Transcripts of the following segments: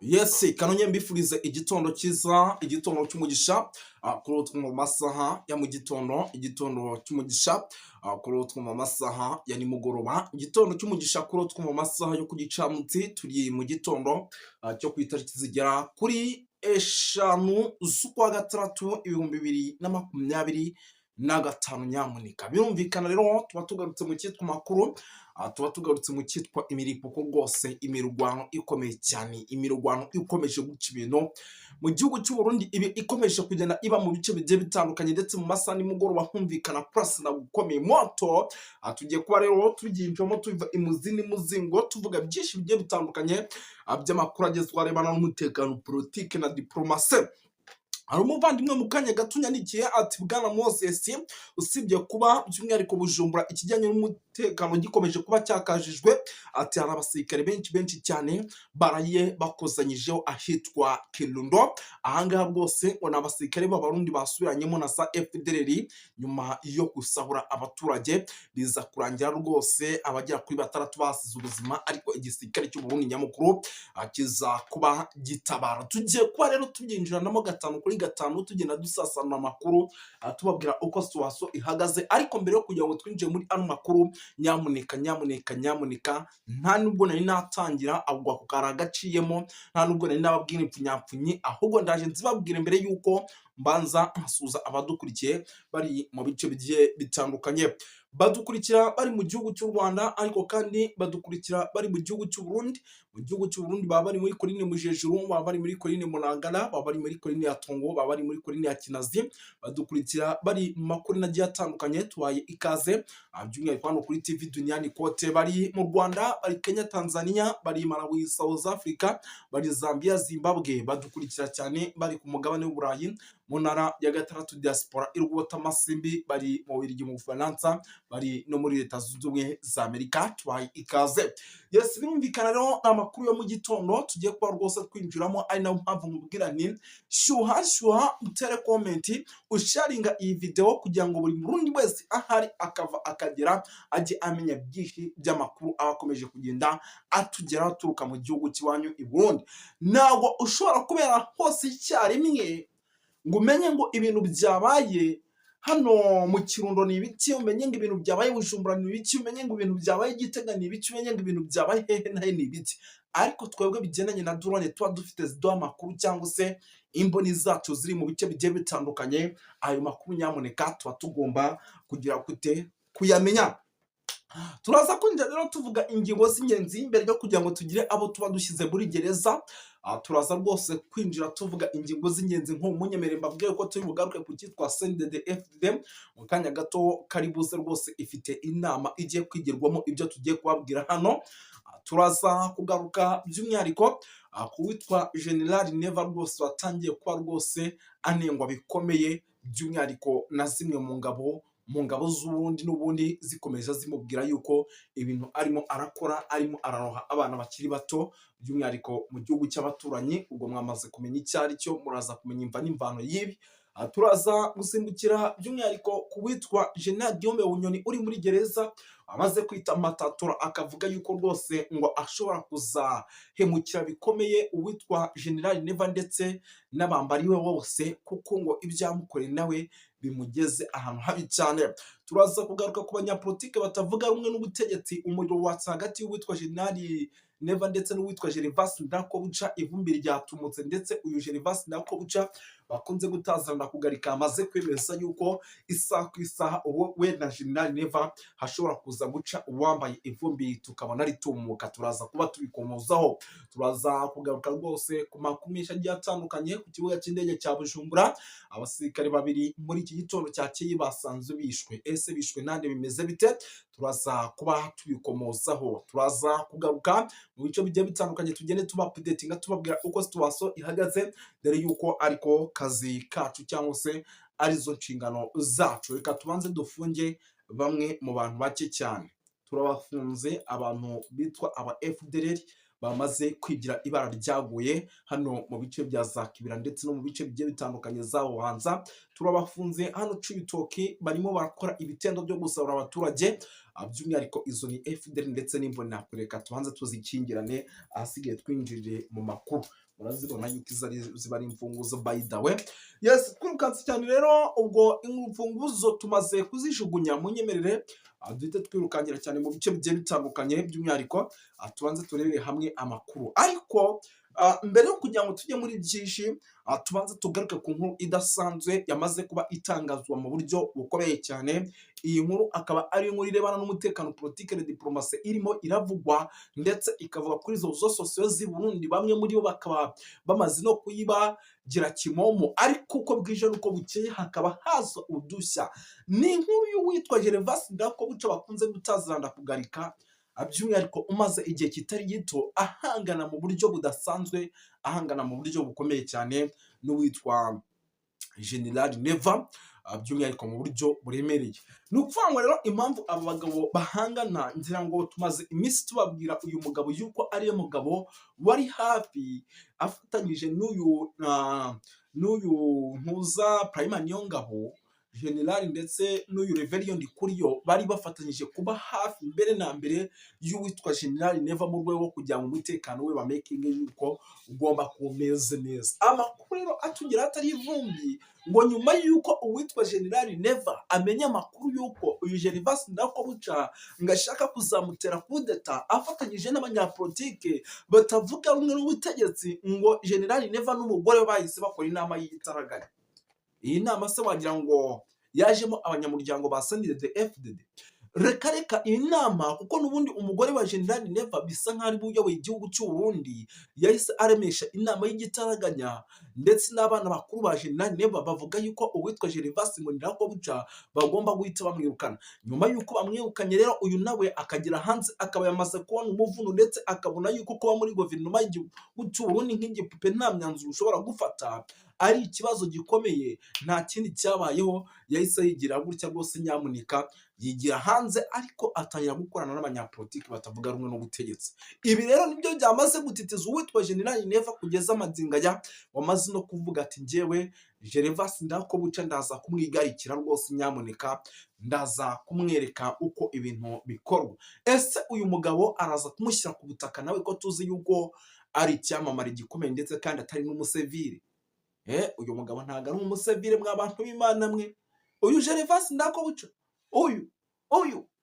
Yes, kanonye mbifurize igitondo cyiza, igitondo cy'umugisha, kuri utwo mu masaha ya mu gitondo, igitondo cy'umugisha, kuri utwo mu masaha ya nimugoroba, igitondo cy'umugisha kuri utwo mu masaha yo ku gicamunsi. Turi mu gitondo cyo ku itariki zigera kuri 5 z'ukwa gatandatu 2025. Nyamuneka, birumvikana rero tuba tugarutse mu cyitwa amakuru, tuba tugarutse mu cyitwa imiripuko rwose, imirwano ikomeye cyane, imirwano ikomeje guca ibintu mu gihugu cy'u Burundi, ibi ikomeje kugenda iba mu bice bigiye bitandukanye, ndetse mu masaha nimugoroba humvikana kurasana gukomeye moto. Tugiye kuba rero tubyinjiramo tuva imuzi n'imuzingo, tuvuga byinshi bigiye bitandukanye by'amakuru agezweho arebana n'umutekano, politiki na diplomasi. Hari umuvandimwe mu kanya gato unyandikiye ati: "Bwana Moses, usibye kuba by'umwihariko Bujumbura ikijyanye n'umutekano gikomeje kuba cyakajijwe," ati, "hari abasirikare benshi benshi cyane baraye bakozanyijeho ahitwa Kirundo." Ahangaha rwose ngo ni abasirikare b'Abarundi basubiranyemo na za FDLR nyuma yo gusahura abaturage, biza kurangira rwose abagera kuri batandatu basize ubuzima, ariko igisirikare cy'u Burundi nyamukuru kiza kuba gitabara. Tugiye kuba rero tubyinjiranamo gatanu kuri gatanu, tugenda dusasana amakuru, tubabwira uko situation ihagaze. Ariko mbere yo kugira ngo twinjire muri ano makuru, nyamuneka, nyamuneka, nyamuneka, nta nubwo nari natangira, ahubwo ako kari agaciyemo, nta nubwo nari nababwira impfunyapfunyi, ahubwo ndaje nzibabwira mbere yuko mbanza nkasuhuza abadukurikiye bari mu bice bigiye bitandukanye. Badukurikira bari mu gihugu cy'u Rwanda, ariko kandi badukurikira bari mu gihugu cy'u Burundi. Mu gihugu cy'u Burundi baba bari muri Komine Mujejuru, baba bari muri Komine Munangara, baba bari muri Komine ya Tongo, baba bari muri Komine ya Kinazi, badukurikira bari mu makomine agiye atandukanye. Tubaye ikaze by'umwihariko hano kuri TV Duniani Kote. Bari mu Rwanda, bari Kenya, Tanzania, bari Malawi, South Africa, bari Zambia, Zimbabwe, badukurikira cyane bari ku mugabane w'Uburayi mu ntara ya gatandatu, diaspora irwota Masimbi, bari mu Bubiligi, mu Bufaransa, bari no muri Leta Zunze Ubumwe za Amerika. Tubaye ikaze. Yes, birumvikana rero ni amakuru yo mu gitondo tugiye kuba rwose twinjiramo, ari nayo mpamvu mubwira nti: "Shyuha shyuha, utere comment, usharinga iyi video kugira ngo buri Murundi wese ahari akava akagera ajye amenya byinshi by'amakuru aba akomeje kugenda atugeraho aturuka mu gihugu cy'iwanyu i Burundi." Ntabwo ushobora kubera hose icyarimwe ngo umenye ngo ibintu byabaye hano mu Kirundo ni ibiki, umenye ngo ibintu byabaye Bujumbura ni ibiki, umenye ngo ibintu byabaye Gitega ni ibiki, umenye ngo ibintu byabaye hehe na he ni ibiki. Ariko twebwe bigendanye na drone tuba dufite ziduha amakuru, cyangwa se imboni zacu ziri mu bice bigiye bitandukanye, ayo makuru nyamuneka tuba tugomba kugira gute? Kuyamenya. Turaza kwinjira rero tuvuga ingingo z'ingenzi mbere yo kugira ngo tugire abo tuba dushyize muri gereza. Turaza rwose kwinjira tuvuga ingingo z'ingenzi. Nk'ubu mbabwiye ko turi bugaruke ku cyitwa CNDD FDD mu kanya gato kari buze. Rwose ifite inama igiye kwigirwamo ibyo tugiye kubabwira hano. Turaza kugaruka by'umwihariko ku witwa General Neva, rwose watangiye kuba rwose anengwa bikomeye, by'umwihariko na zimwe mu ngabo z'ubundi n'ubundi zikomeza zimubwira yuko ibintu arimo arakora arimo araroha abana bakiri bato, by'umwihariko mu gihugu cy'abaturanyi. Ubwo mwamaze kumenya icyo ari cyo, muraza kumenya imva n'imvano y'ibi. Turaza gusimbukira by'umwihariko ku witwa General Guillaume Bunyoni uri muri gereza, amaze kwita Matatura, akavuga yuko rwose ngo ashobora kuzahemukira bikomeye uwitwa General Neva ndetse n'abambari be bose, kuko ngo ibyo yamukoreye nawe bimugeze ahantu habi cyane. Turaza kugaruka ku banyapolitike batavuga rumwe n'ubutegetsi, umuriro watse hagati y'uwitwa General Neva ndetse n'uwitwa Gervas Ndakobuca. Ivumbi ryatumutse, ndetse uyu Gervas Ndakobuca bakunze gutazana kugarika amaze kwemeza yuko isaha ku isaha uwo we na General Neva hashobora kuza guca uwambaye ivumbi tukabona ritumuka. Turaza kuba tubikomozaho. Turaza kugaruka rwose ku makuru menshi agiye atandukanye. Ku kibuga cy'indege cya Bujumbura, abasirikare babiri muri iki gitondo cyakeye basanzwe bishwe. Ese bishwe nande? Bimeze bite? Turaza kuba tubikomozaho. Turaza kugaruka mu bice bigiye bitandukanye, tugende tuba updatinga, tubabwira uko situation ihagaze, dore yuko ariko kazi kacu cyangwa se arizo nshingano zacu. Reka tubanze dufunge bamwe mu bantu bake cyane. Turabafunze, abantu bitwa aba FDLR bamaze kwigira ibara ryaguye hano mu bice bya za Kibira ndetse no mu bice bigiye bitandukanye za Buhanza. Turabafunze hano Cibitoki, barimo barakora ibitendo byo gusahura abaturage. By'umwihariko izo ni FDLR ndetse n'Imbonerakure. Reka tubanze tuzikingirane, ahasigaye twinjirire mu makuru. Murazibona yuko izo ziba ari imfunguzo, by the way. Yes, twirukanse cyane rero. Ubwo imfunguzo tumaze kuzijugunya, munyemerere duhite twirukankira cyane mu bice bigiye bitandukanye. By'umwihariko tubanze turebere hamwe amakuru, ariko mbere yo kugira ngo tujye muri byinshi, tubanze tugaruke ku nkuru idasanzwe yamaze kuba itangazwa mu buryo bukomeye cyane. Iyi nkuru akaba ari inkuru irebana n'umutekano, politike na diplomasi, irimo iravugwa ndetse ikavuga kuri izo zo sosiyo z'i Burundi. Bamwe muri bo bakaba bamaze no kuyibagira kimomo, ariko uko bwije n'uko bukeye hakaba haza udushya. Ni inkuru y'uwitwa Gervas Ndirakobuca bakunze gutaziranda kugarika, by'umwihariko umaze igihe kitari gito ahangana mu buryo budasanzwe, ahangana mu buryo bukomeye cyane n'uwitwa General Neva, by'umwihariko mu buryo buremereye. Ni ukuvuga ngo rero impamvu aba bagabo bahangana, ngira ngo tumaze iminsi tubabwira uyu mugabo yuko ariyo mugabo wari hafi afatanyije n'uyu Ntuza Prime Niyongabo General ndetse n'uyu Reverien Ndikuriyo. Bari bafatanyije kuba hafi mbere na mbere y'uwitwa General Neva mu rwego rwo kugira ngo umutekano we bamakinge yuko ugomba kuba umeze neza. Amakuru rero atugera atari ivumbi, ngo nyuma y'uko uwitwa General Neva amenya amakuru y'uko uyu Gervas Ndirakobuca ngo ashaka kuzamutera kudeta afatanyije n'abanyapolitike batavuga rumwe n'ubutegetsi, ngo General Neva n'umugore we bahise bakora inama y'igitaraganya. Iyi nama se wagira ngo yajemo abanyamuryango ba CNDD FDD? Reka reka! Iyi nama, kuko n'ubundi umugore wa General Neva bisa nk'aho ari we uyoboye igihugu cy'u Burundi, yahise aremesha inama y'igitaraganya, ndetse n'abana bakuru ba General Neva bavuga yuko uwitwa Gervas ngo Ndirakobuca bagomba guhita bamwirukana. Nyuma y'uko bamwirukanye rero, uyu nawe akagera hanze, akaba yamaze kubona umuvuno, ndetse akabona yuko kuba muri guverinoma y'igihugu cy'u Burundi nk'igipupe, nta myanzuro ushobora gufata, ari ikibazo gikomeye. Nta kindi cyabayeho, yahise yigira gutya rwose nyamuneka, yigira hanze, ariko atangira gukorana n'abanyapolitiki batavuga rumwe n'ubutegetsi. Ibi rero nibyo byamaze gutitiza uwitwa General Neva kugeza amagingo aya, wamaze no kuvuga ati: "Njyewe Gervas Ndirakobuca ndaza kumwigarikira rwose nyamuneka, ndaza kumwereka uko ibintu bikorwa." Ese uyu mugabo araza kumushyira ku butaka nawe, ko tuzi yuko ari icyamamare gikomeye, ndetse kandi atari n'umusevire? Uyu mugabo ntabwo ari umusevire, mwa bantu b'Imana mwe. Uyu Gervas Ndirakobuca uyu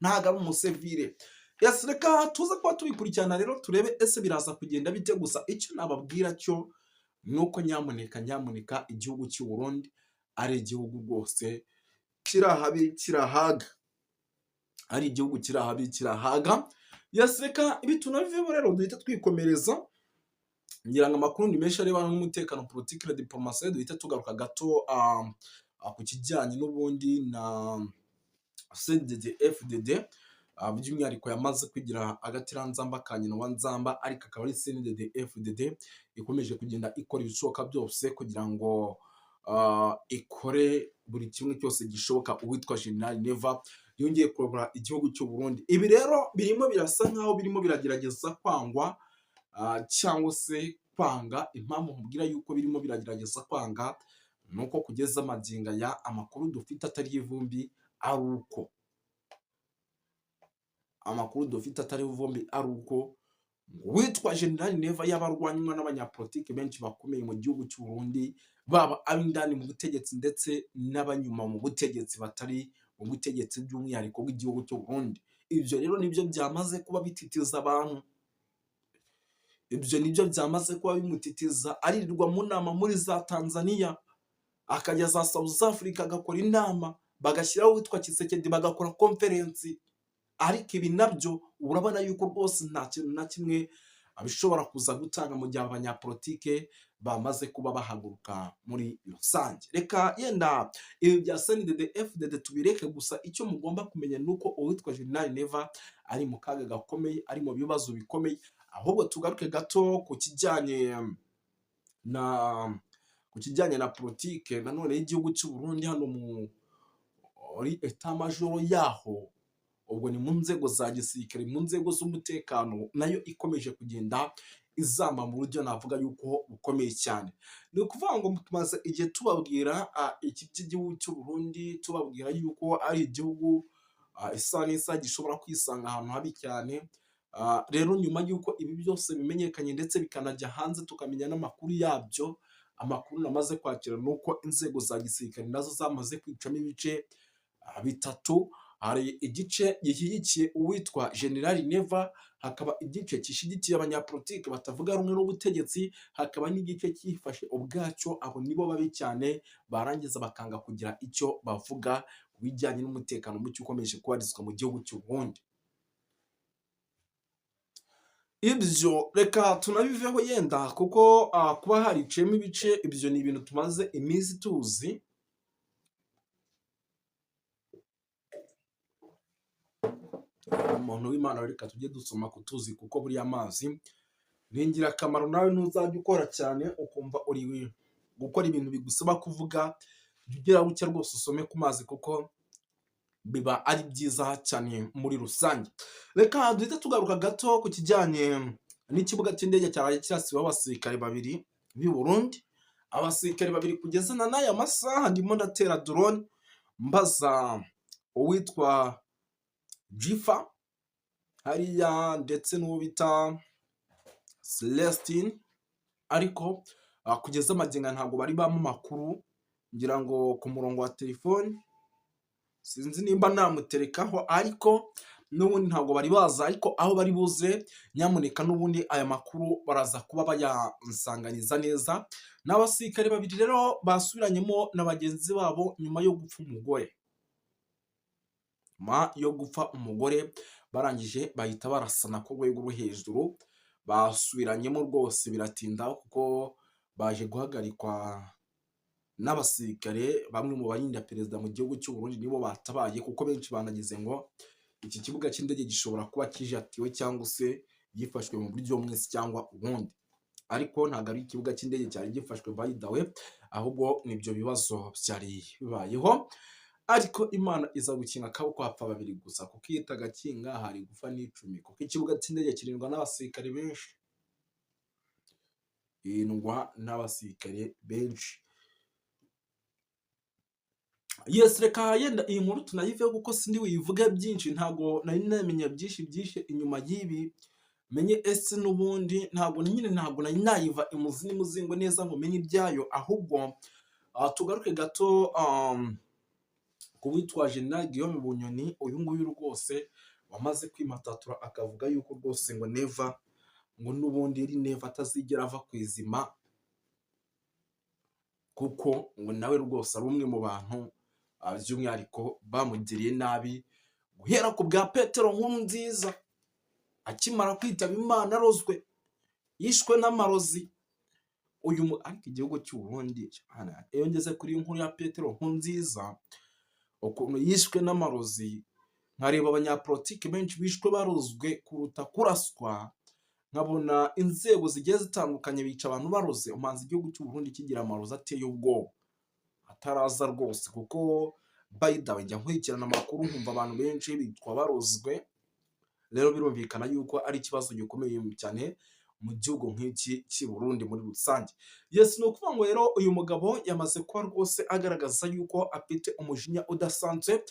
ntabwo ari umusevire. Yes, reka tuze kuba tubikurikirana rero, turebe ese biraza kugenda bite. Gusa icyo nababwira cyo ni uko nyamuneka nyamuneka igihugu cy'u Burundi ari igihugu rwose kiri ahabi kirahaga, ari igihugu kiri ahabi kirahaga. Yes, reka ibi tunabivemo rero, duhita twikomereza. Ngira ngo amakuru ni menshi arebana n'umutekano, politiki na diplomasi. Duhita tugaruka gato ku kijyanye n'ubundi na CNDD FDD, by'umwihariko yamaze kwigira agatiranzamba ka nyina wa nzamba, ariko akaba ari CNDD FDD ikomeje kugenda ikora ibishoboka byose kugira ngo ikore buri kimwe cyose gishoboka uwitwa General Neva yongeye kuyobora igihugu cy'u Burundi. Ibi rero birimo birasa nkaho birimo biragerageza kwangwa, cyangwa se kwanga. Impamvu nkubwira yuko birimo biragerageza kwanga ni uko kugeza magingo aya amakuru dufite atari ivumbi ari uko amakuru dufite atari ivumbi ari uko witwa General Neva yaba arwanywa n'abanyapolitiki benshi bakomeye mu gihugu cy'u Burundi, baba ab'indani mu butegetsi ndetse n'abanyuma mu butegetsi, batari mu butegetsi by'umwihariko bw'igihugu cy'u Burundi. Ibyo rero nibyo byamaze kuba bititiza abantu, ibyo nibyo byamaze kuba bimutitiza. Aririrwa mu nama muri za Tanzania, akajya za South Africa agakora inama, bagashyiraho uwitwa Tshisekedi, bagakora konferensi, ariko ibi nabyo urabona yuko rwose nta kintu na kimwe bishobora kuza gutanga mu gihe abanyapolitike bamaze kuba bahaguruka muri rusange. Reka yenda ibi bya CNDD FDD tubireke. Gusa icyo mugomba kumenya ni uko uwitwa General Neva ari mu kaga gakomeye, ari mu bibazo bikomeye. Ahubwo tugaruke gato ku kijyanye na politike nanone y'igihugu cy'u Burundi hano muri état-major yaho, ubwo ni mu nzego za gisirikare, mu nzego z'umutekano, nayo ikomeje kugenda izamba mu buryo navuga yuko bukomeye cyane. Ni ukuvuga ngo tumaze igihe tubabwira iki by'igihugu cy'u Burundi, tubabwira yuko ari igihugu isaha n'isaha gishobora kwisanga ahantu habi cyane. Rero nyuma y'uko ibi byose bimenyekanye ndetse bikanajya hanze tukamenya n'amakuru yabyo, amakuru namaze kwakira ni uko inzego za gisirikare nazo zamaze kwicamo ibice bitatu. Hari igice gishyigikiye uwitwa General Neva, hakaba igice gishyigikiye abanyapolitiki batavuga rumwe n'ubutegetsi, hakaba n'igice cyifashe ubwacyo. Abo nibo babi cyane, barangiza bakanga kugira icyo bavuga ku bijyanye n'umutekano muke ukomeje kubarizwa mu gihugu cy'u Burundi. Ibyo reka tunabiveho yenda kuko kuba hariciyemo ibice, ibyo ni ibintu tumaze iminsi tuzi. Umuntu w'Imana, reka tujye dusoma kutuzi kuko buriya amazi ni ingirakamaro. Nawe ntuzajya ukora cyane ukumva uri gukora ibintu bigusaba kuvuga, jya ugira gutya rwose usome ku mazi kuko biba ari byiza cyane muri rusange. Reka duhite tugaruka gato ku kijyanye n'ikibuga cy'indege cyaraye cyasiweho abasirikare babiri b'i Burundi. Abasirikare babiri kugeza na n'aya masaha ndimo ndatera drone mbaza uwitwa Jifa hariya ndetse n'uwo bita Celestine, ariko kugeza magingo ntabwo bari bampa amakuru, ngira ngo ku murongo wa telefoni sinzi nimba namuterekaho, ariko n'ubundi ntabwo bari baza, ariko aho bari buze nyamuneka n'ubundi aya makuru baraza kuba bayansanganiza neza. Ni abasirikare babiri rero basubiranyemo na bagenzi babo nyuma yo gupfa umugore. Nyuma yo gupfa umugore barangije bahita barasana ku rwego rwo hejuru, basubiranyemo rwose biratinda kuko baje guhagarikwa n'abasirikare bamwe mu barinda perezida mu gihugu cy'u Burundi, nibo batabaye kuko benshi banagize ngo iki kibuga cy'indege gishobora kuba kijatiwe cyangwa se gifashwe mu buryo bumwe cyangwa ubundi, ariko ntabwo ari ikibuga cy'indege cyari gifashwe by the way, ahubwo nibyo bibazo byari bibayeho. Ariko Imana iza gukinga akaboko hapfa babiri gusa, kuko iyo itagakinga hari gufa n'icumi, kuko ikibuga cy'indege kirindwa n'abasirikare benshi, irindwa n'abasirikare benshi. Yes, reka yenda iyi nkuru tunayiveho kuko sindi buyivuge byinshi, ntabwo nari namenya byinshi byinshi inyuma y'ibi, menye ese n'ubundi ntabwo nyine ntabwo nari nayiva imuzi n'imuzingo neza ngo menye ibyayo, ahubwo tugaruke gato ku witwa General Guillaume Bunyoni. Uyu nguyu rwose wamaze kwimatatura akavuga yuko rwose ngo Neva, ngo n'ubundi iri Neva atazigera ava ku izima, kuko ngo nawe rwose ari umwe mu bantu by'umwihariko bamugiriye nabi guhera ku bwa Petero Nkurunziza akimara kwitaba Imana arozwe, yishwe n'amarozi. Uyu ariko igihugu cy'u Burundi, iyo ngeze kuri iyi nkuru ya Petero Nkurunziza ukuntu yishwe n'amarozi, nkareba abanyapolitiki benshi bishwe barozwe kuruta kuraswa, nkabona inzego zigiye zitandukanye bica abantu baroze, umanza igihugu cy'u Burundi kigira amarozi ateye ubwoba ataraza rwose, kuko by the way njya nkurikirana amakuru nkumva abantu benshi bitwa barozwe. Rero birumvikana yuko ari ikibazo gikomeye cyane mu gihugu nk'iki cy'i Burundi muri rusange. Yes, ni ukuvuga ngo rero uyu mugabo yamaze kuba rwose agaragaza yuko afite umujinya udasanzwe,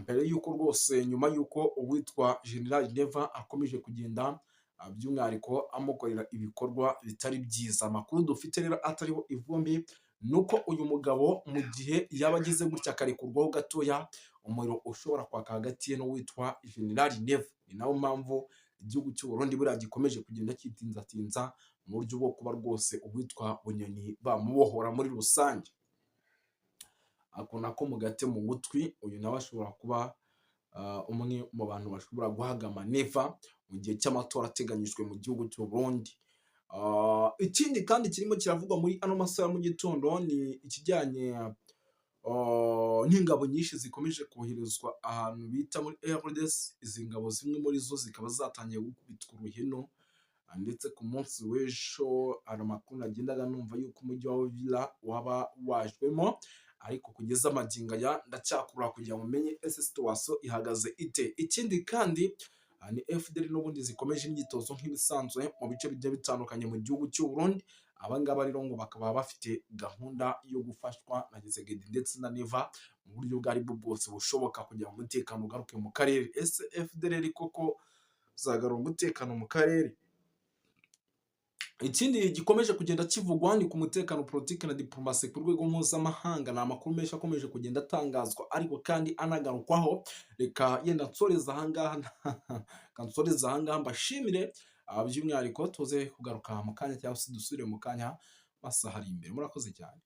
mbere yuko rwose nyuma yuko uwitwa General Neva akomeje kugenda by'umwihariko amukorera ibikorwa bitari byiza. Amakuru dufite rero atariho ivumbi ni uko uyu mugabo mu gihe yaba agize gutya akarekurwaho gatoya, umuriro ushobora kwaka hagati ye n'uwitwa General Neva. Ni nayo mpamvu igihugu cy'u Burundi buriya gikomeje kugenda cyitinzatinza mu buryo bwo kuba rwose uwitwa Bunyoni bamubohora muri rusange. Ako nako mugate mu gutwi, uyu nawe ashobora kuba umwe mu bantu bashobora guhagama Neva mu gihe cy'amatora ateganyijwe mu gihugu cy'u Burundi. Ikindi kandi kirimo kiravugwa muri ano masaha ya mu gitondo ni ikijyanye n'ingabo nyinshi zikomeje koherezwa ahantu bita muri RDC. Izi ngabo zimwe muri zo zikaba zatangiye gukubitwa uruhino, ndetse ku munsi w'ejo hari amakuru nagendaga numva yuko umujyi wa Uvira waba wajwemo, ariko kugeza magingo aya ndacyakurura kugira ngo menye ese situation ihagaze ite. Ikindi kandi ni FDLR n'ubundi zikomeje imyitozo nk'ibisanzwe mu bice bigiye bitandukanye mu gihugu cy'u Burundi. Aba ngaba rero ngo bakaba bafite gahunda yo gufashwa na Tshisekedi ndetse na Neva mu buryo ubwo aribwo bwose bushoboka kugira ngo umutekano ugaruke mu karere. Ese FDLR koko Bizagarura umutekano mu karere. Ikindi gikomeje kugenda kivugwa ni ku mutekano, politiki na diplomasi ku rwego mpuzamahanga. Ni amakuru menshi akomeje kugenda atangazwa, ariko kandi anagarukwaho. Reka yenda nsoreza ahangaha, reka nsoreze ahangaha, mbashimire by'umwihariko. Tuze kugaruka mu kanya cyangwa se dusubire mu kanya, masaha ari imbere. Murakoze cyane.